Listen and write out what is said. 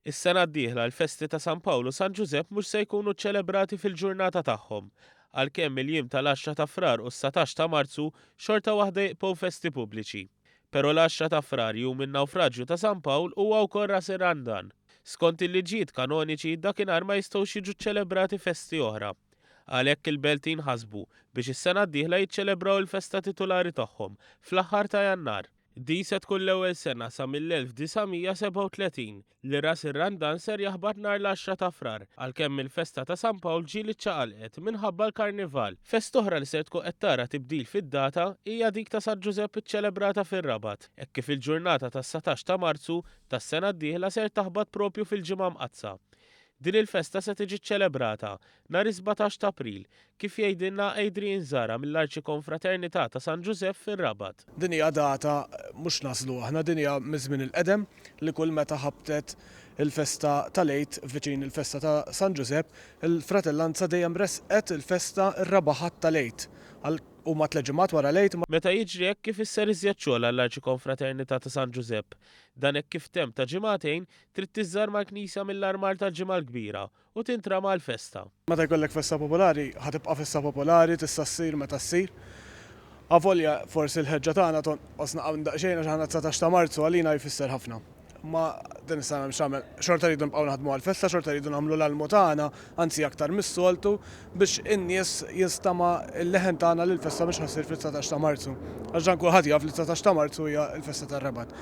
Is-sena d-dieħla l-festi ta' San Pawl u San Ġużepp mhux se jkunu ċċelebrati fil-ġurnata tagħhom, għalkemm il-jiem tal-għaxra ta' Frar u s-satax ta' Marzu xorta waħda jibqgħu festi pubbliċi. Però l-għaxra ta' Frar, jum in-nawfraġju ta' San Pawl, huwa wkoll Ras ir-Randan. Skont il-liġijiet kanoniċi, dakinhar ma jistgħux jiġu ċċelebrati festi oħra. Għalhekk il-Beltin ħasbu biex is-sena d-dieħla jiċċelebraw il-festa titulari tagħhom fl-aħħar ta' Jannar. Din se tkun l-ewwel sena sa mill-1937 li Ras ir-Randan ser jaħbat nhar l-għaxra ta' Frar, għalkemm il-festa ta' San Pawl ġieli ċċaqalqet minħabba l-Karnival. Festa oħra li ser tkun qed tara tibdil fid-data hija dik ta' San Ġużepp iċċelebrata fir-Rabat, hekk kif il-ġurnata tas-satax ta' Marzu tas-sena d-dieħla ser taħbat proprju fil-Ġimgħa Mqaddsa. Din il-festa se tiġi ċċelebrata nhar is-17 ta' April, kif jgħidilna Adrian Zahra mill-Arċikonfraternità ta' San Ġużepp fir-Rabat. Din hija data mhux nagħżlu aħna, din hija miż-żmien il-qedem li kull meta ħabtet il-festa tal-Għid viċin il-festa ta' San Ġużepp, il-fratellanza dejjem ressqet il-festa r-raba' Ħadd tal-Għid għal huma tlett ġimgħat wara l-Għid. Meta jiġri hekk ifisser iżjed xogħol għall-Arċikonfraternità ta' San Ġużepp. Dan hekk kif f'temp ta' ġimagħtejn trid tiżżarma l-knisja mill-armar tal-Ġimgħa l-Kbira u tintrama għall-festa. Meta jkollek festa popolari, ħa tibqa' festa popolari, tista' ssir meta ssir. Avolja forsi l-ħeġġa tagħna tonqos naqgħu daqsxejn għax aħna 19 ta' Marzu għalina jfisser ħafna. Imma din is-sena m'hemmx x'tagħmel, xorta rridu nibqgħu naħdmu għall-festa, xorta rridu nagħmlu l-almu tagħna, anzi aktar mis-soltu, biex in-nies jinstama' l-leħen tagħna li l-festa mhux ħa ssir fil-19 ta' Marzu. Għax dan kulħadd jaf li 19 ta' Marzu hija l-festa tar-Rabat.